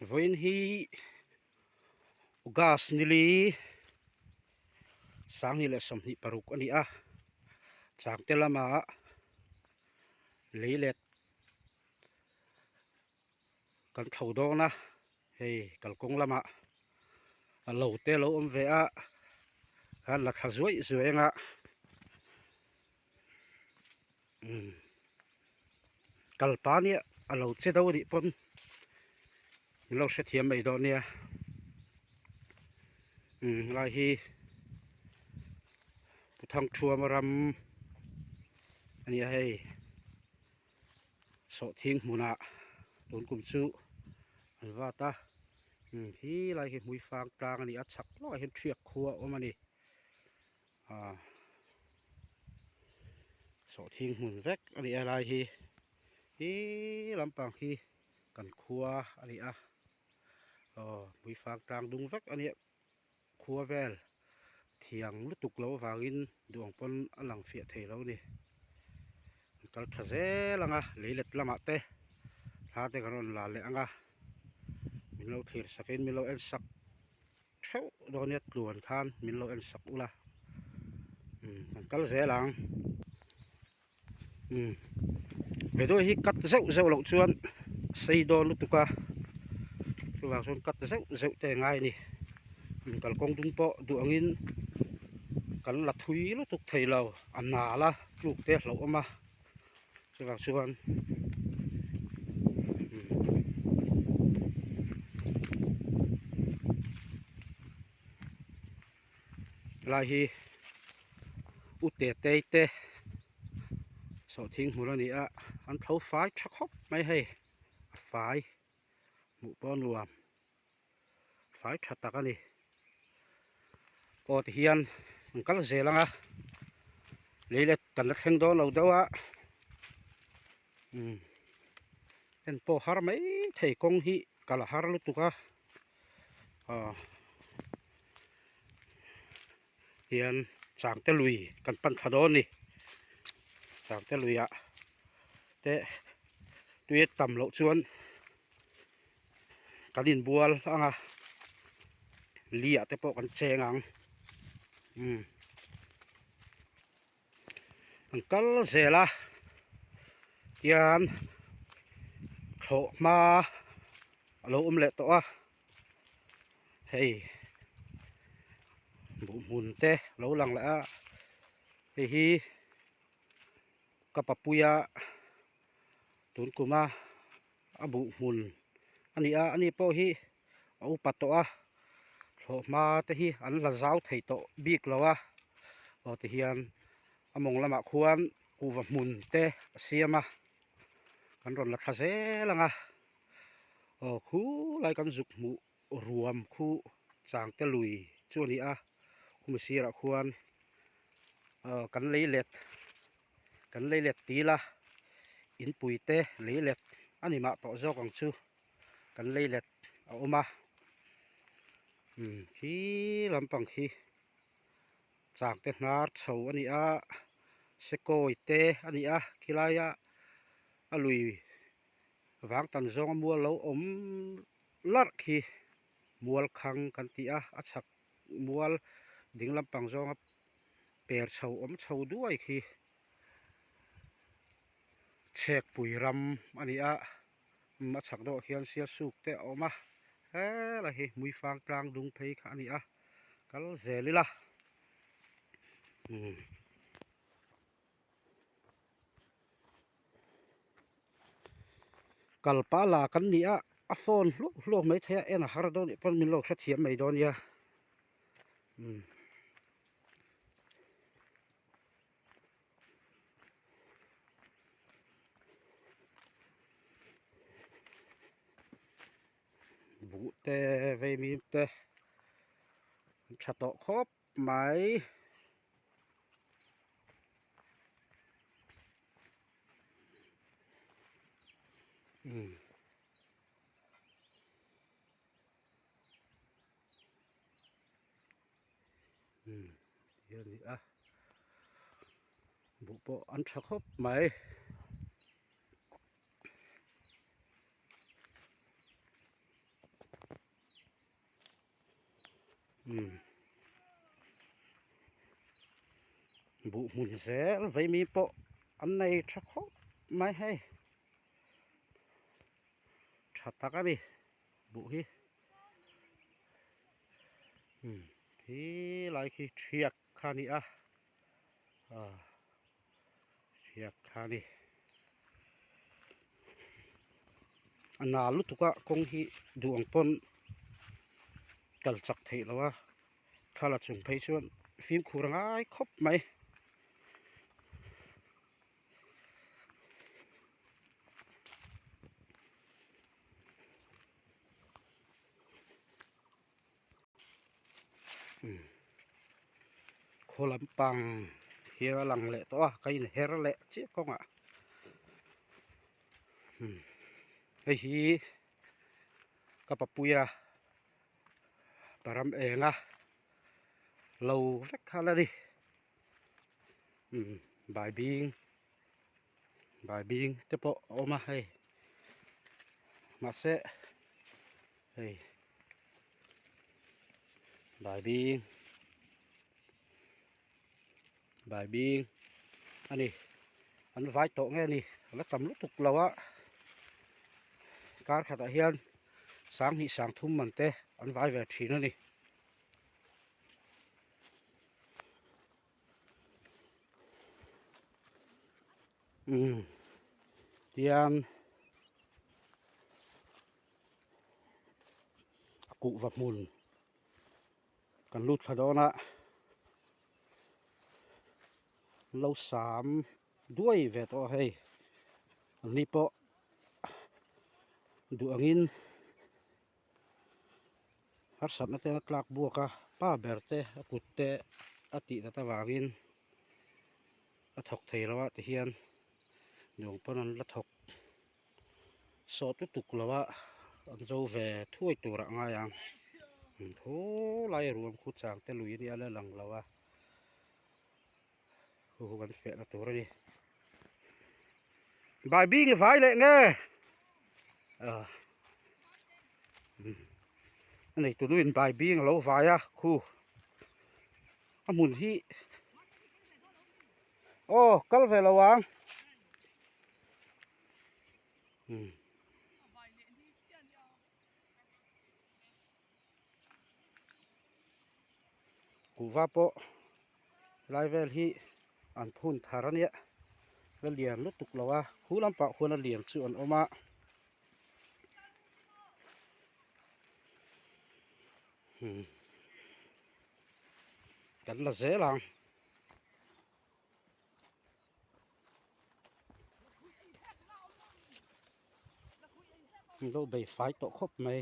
Vawiin hi August nili 2026 a ni a, changte lama lei let kan thlo dawn a, hei kalkawng lamah a lo te a lo awm ve a, khan la thla zuaih zuaih ang a umm kalpa nia a lo che deuh a nih pawn min lo hrethiam mai dawn nia umm helai hi Pu Thangthuama ram a ni a hei. Sawhthing hmunah tun kum chu an vat a umm khi lai khi hmuifang tlang a ni a chhak lawkah hian thiak khua a awm a ni ah sawhthing hmun vek a ni a helai hi he lampang hi kan khua a ni a aw hmuifang tlang dung vek a ni a khua vel thiang lutuk loh avangin duh ang pawn a lang fiah thei lo a ni an kal tha zel ang a lei let lamah te thla te kan rawn la leh ang a min lo thlir sak in min lo en sak theuh dawn nia tluan khan min lo en sak ula umm kan kal zel ang. Umm video hi cut zeuh zeuh loh chuan a sei dawn lutuk a chuvang chuan cut zeuh zeuh te a ngai a ni kalkawng dung pawh duh angin kan la thui lutuk thei lo a nal a tluk te a hlauhawm a chuvang chuan Helai hi u tetei te sawhthing hmun a ni a an tho fai tha khawp mai hei a fai hmuh pawh a nuam fai tha tak a ni aw tihian an kal zel ang a lei let kan la thleng dawn lo deuh a umm en pawh har mai thei kawng hi kal a har lutuk a. Aw hian changte lui kan pan thla dawn a ni changte luiah te tui a tam loh chuan kan inbual ang a li ah te pawh kan cheng ang umm an kal zel a tian thlawh hma a lo awm leh tawh a hei buh hmun te a lo lang leh a hei hi ka papuia tun kuma a buh hmun a ni a ani pawh hi a upa tawh a thlawh hma te hi an la zau thei tawh bik lo a aw ti hian a mawng lamah khuan kuhva hmun te a siam a kan rawn la thla zel ang a aw khulai kan zuk hmuh ruam khu changte lui chu a ni a khumi sirah khuan aw kan lei let kan lei let til a inpui te lei let a ni mah tawh zawk ang chu kan lei let a awm a umm khi lampang khi changte hnar chho a ni a sekawi te a ni a khilaia a lui vang tan zawnga mual lo awm larh khi mual khang kan ti a a chhak mual ding lampang zawnga per chho awm chho duai khi chhekpui ram a ni a umm a chhak deuhah khian sial suk te a awm a helai hi hmuifang tlang dung phei kha a ni a kal zel ila umm. Kal pah la kan ni a a phone hluah hluah mai thei a en a har dawn nih pawn min lo hrethiam mai dawn nia umm. Buh te veimim te an tha tawh khawp mai. Umm. Umm ti a ni a buh pawh an tha khawp mai. Umm buh hmun zel vaimi pawh an nei tha khawp mai hei tha tak a ni buh hi umm khi lai khi thiak kha a ni a ah thiak kha a ni a nal lutuk a kawng hi duh ang pawn kal chak theih loh a thla la chung phei chuan fimkhur a ngai khawp mai. Khaw lampang hian a lang leh tawh a ka inher leh chiah kawngah hei hi ka papuia param enga lo vek kha la ni baibing baibing te pawh a awm a hei mahse hei baibing baibing a ni an vai tawh nge ni a la tam lutuk lo a kar khatah hian sanghnih sang thum man te an vai ve thin a ni. Umm tian a kuhva hmun kan lut thla dawn a an lo sam duai ve tawh a hei an ni pawh duh angin harsatna te a tlak buak a pa ber te a kut te a tih nat avangin a thawk thei lo a tihian nuam pawn an la thawk sawt lutuk lo a an zo ve thuai tur ah ngai ang khawlai ruam khu chang te lui a nia la lang lo a khu khu kan feh na tur a ni baibing i vai leh nge ah a neitu nu in baibing a lo vai a khu a hmun hi aw kal ve lo ang umm kuhva pawh lai vel hi an phun thar a nia la lian lutuk lo a khu lampah khuan a lian chu an awm a. Kan la zel ang. An lo bei fai tawh khawp mai.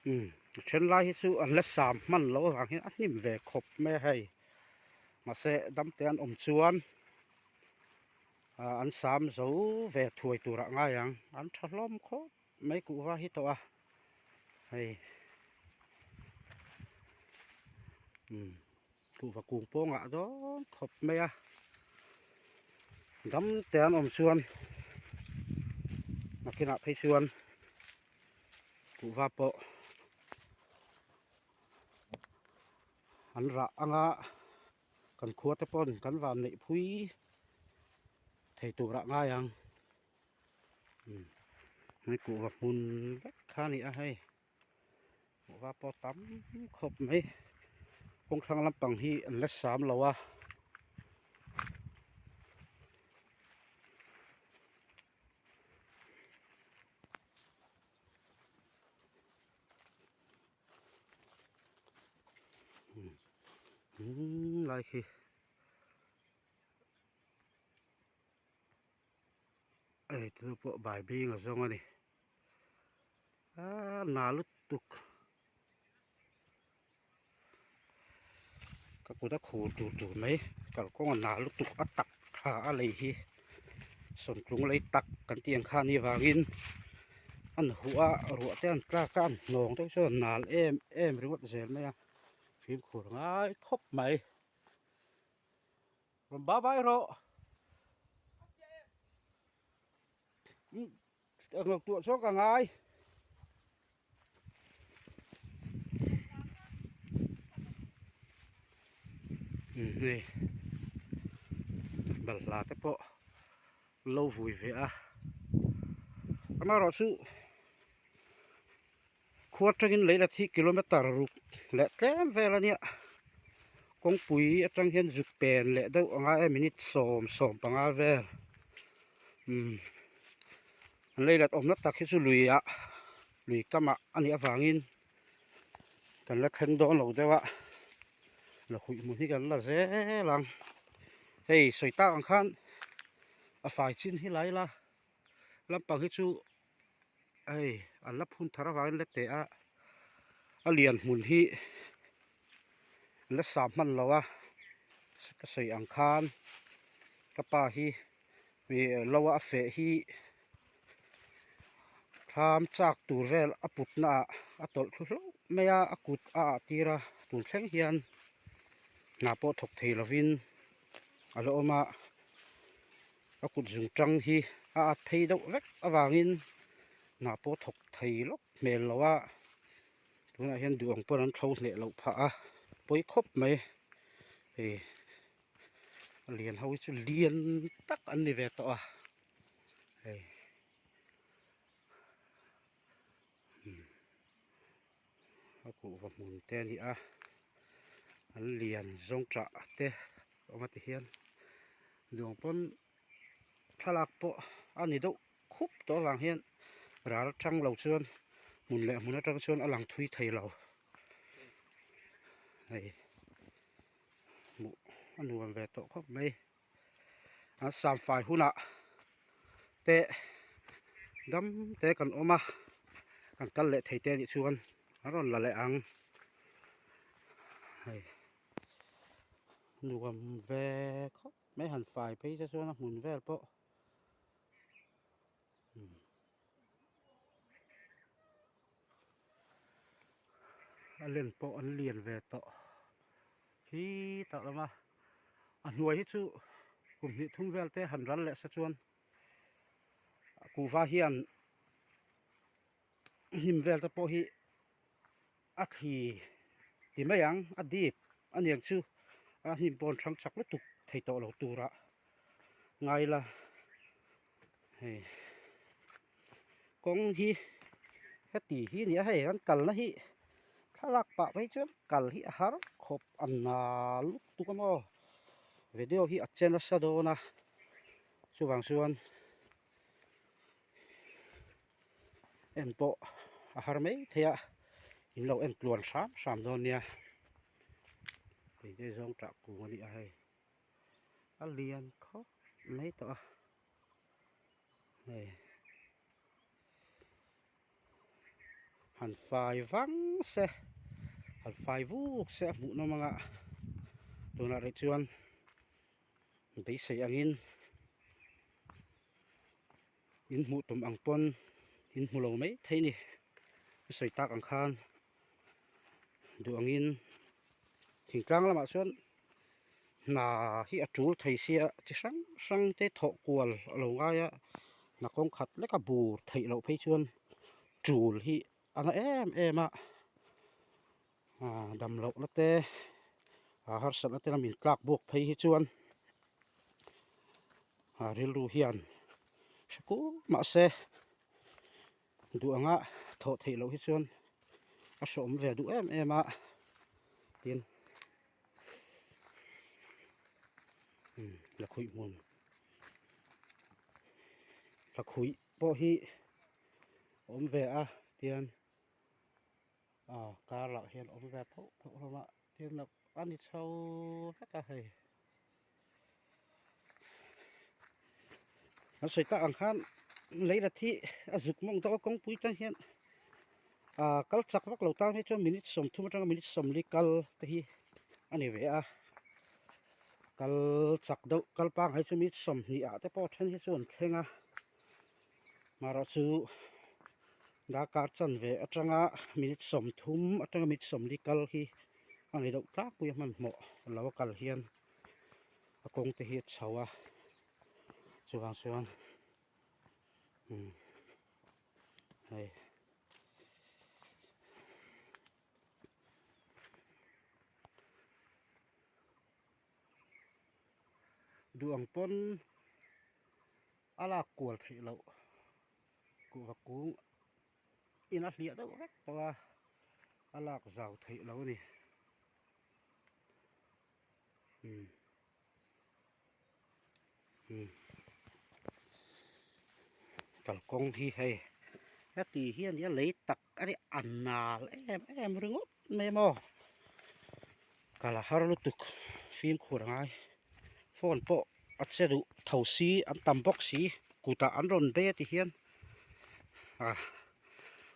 Umm a then lai hi chu an la sam hman loh avang hian a hnim ve khawp mai a hei mahse damte an awm chuan ah an sam zo ve thuai turah ngai ang an tha hlawm khawp mai kuhva hi tawh a hei umm kuhva kung pawngah dawn khawp mai a dam te an awm chuan nakinah phei chuan kuhva pawh an rah anga kan khua te pawn kan van neih phui thei turah ngai ang hei kuhva hmun vek kha a ni a hei kuhva pawh tam khawp mai kawng thlang lampang hi an la sam lo a. Lai khi hei chu pawh baibing a zawng a ni. A na lutuk ka kut a khur tur tur mai kalkawng a na lutuk a tak tha a lei hi sawmtlung lei tak kan tih ang kha a nih vangin an huh a ruah te an tlak a an hnawng deuh chuan a nal em em ringawt zel mai a fimkhur ngai khawp mai. Rawn bye bye rawh. Ka ngawk tuah chuan ka ngai. Hei balhla te pawh lo vui ve a amaherawhchu khua atangin lei la thi kilometer ruk leh tlem vel a nia kawngpui atang hian zuk pen leh deuh a ngai a minute 10-15 vel umm an lei lat awmna tak hi chu luiah lui kamah a nih avangin kan la thleng dawn lo deuh a la huih hmun hi kan la zel ang hei sawi tak ang khan a fai chin hi la ila lampang hi chu hei an la phun thar avangin la teh a a lian hmun hi an la sa hman lo a ka sawi ang khan ka pa hi ih lo a feh hi thlam chak tur vel a put na ah a tawlh thlu hlauh mai a a kut a ah tir a tun thleng hian hna pawh thawk thei lovin a la awm a. A kut zung tang hi a at phei deuh vek avangin hnah pawh thawk thei lawk hmel lo a tunah hian duh ang pawn an thlo hneh loh phah a pawi khawp mai hei a lian ho hi chu lian tak an ni ve tawh a hei a kuhva hmun te a ni a an lian zawng tah te a awm a ti hian duang pawn thlalak pawh a ni deuh khup tawh avang hian ral atang lo chuan hmun leh hmun atang chuan a lang thui thei lo hei hmuh a nuam ve tawh khawp mai. An samfai hunah te dam te kan awm a kan kal leh thei te anih chuan an rawn la leh ang hei nuam ve khawp mai han fai phei te chuan a hmun vel pawh. A len pawh an lian ve tawh khi tak lama a hnuai hi chu kum hnih thum vel te han ral leh se chuan kuhva hian hnim vel te pawh hi a thli ti mai ang a dip a niang chu a hnim pawh an hrang chak lutuk thei tawh lo tura ngai la hei kawng hi heti hi a ni a hei an kalna hi thlalak pah phei chuan kal hi a har khawp a na lutuk a maw video hi a che nasa dawn a chuvang chuan en pawh a har mai thei a in lo en tluan hram hram dawn nia hei te zawng tah kung a ni a hei a lian khawp mai tawh a hei han fai vang se han fai vuk se a hmuh nawm anga tunah rih chuan beisei angin in hmuh tum ang pawn in hmu lo mai thei a ni ka sawi tak ang khan duh angin thingtlang lamah chuan hna hi a tul thei sia chi hrang hrang te thawh kual a lo ngai a hna kawng khat leka bur theih loh phei chuan tul hi a na em em a dam loh na te harsatna te min tlak buak phei hi chuan rilru hian hre kur mahse duh anga thawh theih loh hi chuan a hreawm ve duh em em a tin lakhuih hmun lakhuih pawh hi a awm ve a tian ah kar lah hian awm ve phauh phauh hlawm a tin a ni chho vek a hei. An sawi tak ang khan lei la thi a zuk mawng deuh a kawngpui tang hian. Ah kal chak vak lo tan hi chuan minute 30 atanga minute 40 kal te hi a ni ve a kal chak deuh kal pangngai chu minute 20 ah te pawh then hi chu an thleng a marawh chu darkar chanve atanga minute 30 atanga minute 40 kal hi a ni deuh tlangpui a hmanhmawh lo a kal hian a kawng te hi a chho a chuvang chuan umm hei. Duh ang pawn a lak kual theih loh kuhva kung in a hliah deuh vek tawh a a lak zau theih loh a ni umm umm kalkawng hi hei heti hian a lei tak a ni a nal em em ringawt mai maw kal a har lutuk fimkhur a ngai phone pawh a che duh tho si an tam bawk si kutah an rawn bei a ti hian ah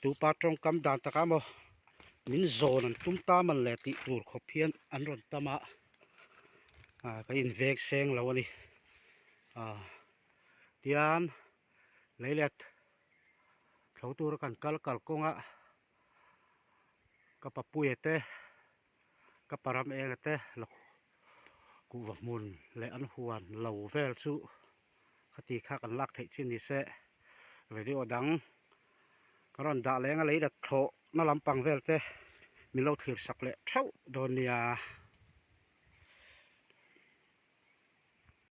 tupa tawngkam dan takah maw min zawn an tum ta man le tih tur khawp hian an rawn tam a ah ka inveng seng lo a ni ah tian leilet tho tura kan kal kalkawng a ka papuia te ka param enga te kuhva hmun leh an huan lo vel chu khati kha kan lak theih chin ni se video dang ka rawn dah leng a lei let thlawh na lampang vel te min lo thlir sak leh theuh dawn nia.